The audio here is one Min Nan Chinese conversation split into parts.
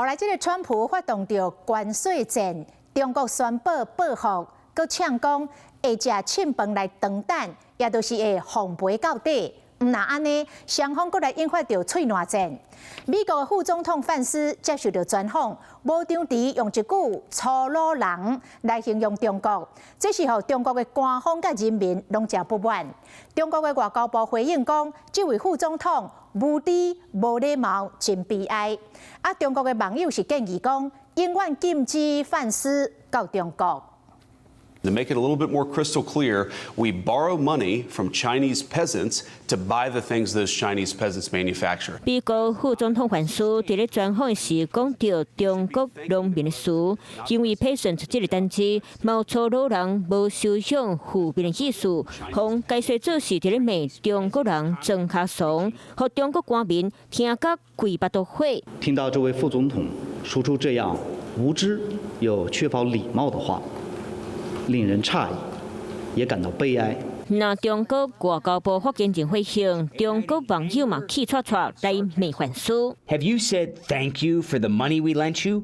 後來，這个川普發動著關稅戰，中國宣布報復，閣嗆講會食凊飯來長等，也就是會奉陪到底。毋但按呢，雙方閣來引發著喙瀾戰。美國副總統范斯接受著專訪，無張持用一句粗魯人來形容中國，這是予中國的官方佮人民攏誠不滿。中國的外交部回應講，這位副總統無知無禮貌，真悲哀。啊，中國的網友是建議講，永遠禁止范斯到中國。 To make it a little bit more crystal clear, we borrow money from Chinese peasants to buy the things those Chinese peasants manufacture. 美國副總統范斯佇咧專訪時講著中國農民的事，因為 peasant 這個單詞，嘛粗魯人無修養負面的意思，予解說做是佇咧罵中國人莊跤慫，予中國官民聽甲規腹肚火。聽到這位副總統說出這樣無知又缺乏禮貌的話，令人詫異，也感到悲哀。那中國外交部發言人回應，中國網友嘛氣掣掣來罵范斯。 Have you said thank you for the money we lent you?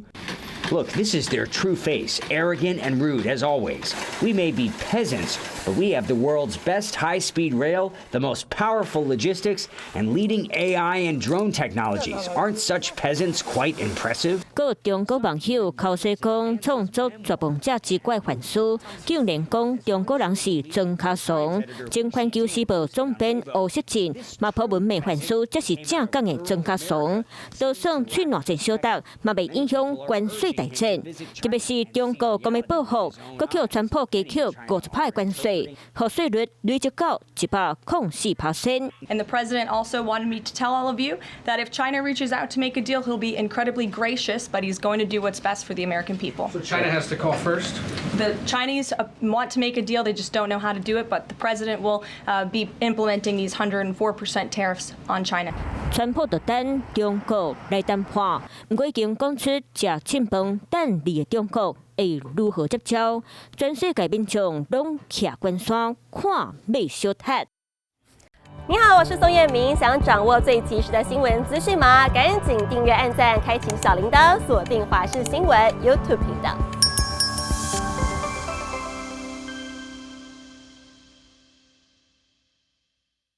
Look, this is their true face, arrogant and rude as always. We may be peasants, but we have the world's best high-speed rail, the most powerful logistics, and leading AI and drone technologies. Aren't such peasants quite impressive? 閣中國網友口說講，創作絕望者之怪范斯，竟然講中國人是莊跤慫。前環球時報總編吳錫進嘛 po 文罵范斯，這是正港的莊跤慫。就算喙瀾戰相觸，嘛袂影響關稅大戰。特別是中國講欲報復，閣予川普加扣50%的關稅，予稅率累積到104%。 And the president also wanted me to tell all of you that if China reaches out to make a deal, he'll be incredibly gracious, but he's going to do what's best for the American people. So China has to call first? The Chinese want to make a deal, they just don't know how to do it, but the president will be implementing these 104% tariffs on China. 川普就等中國來談判，毋過已經講出食凊飯等你的中國會如何接招？全世界民眾攏徛關山看欲相踢。你好，我是宋燕明，想掌握最及時的新聞資訊嗎？趕緊訂閱、按讚、開啟小鈴鐺，鎖定華視新聞 YouTube 頻道。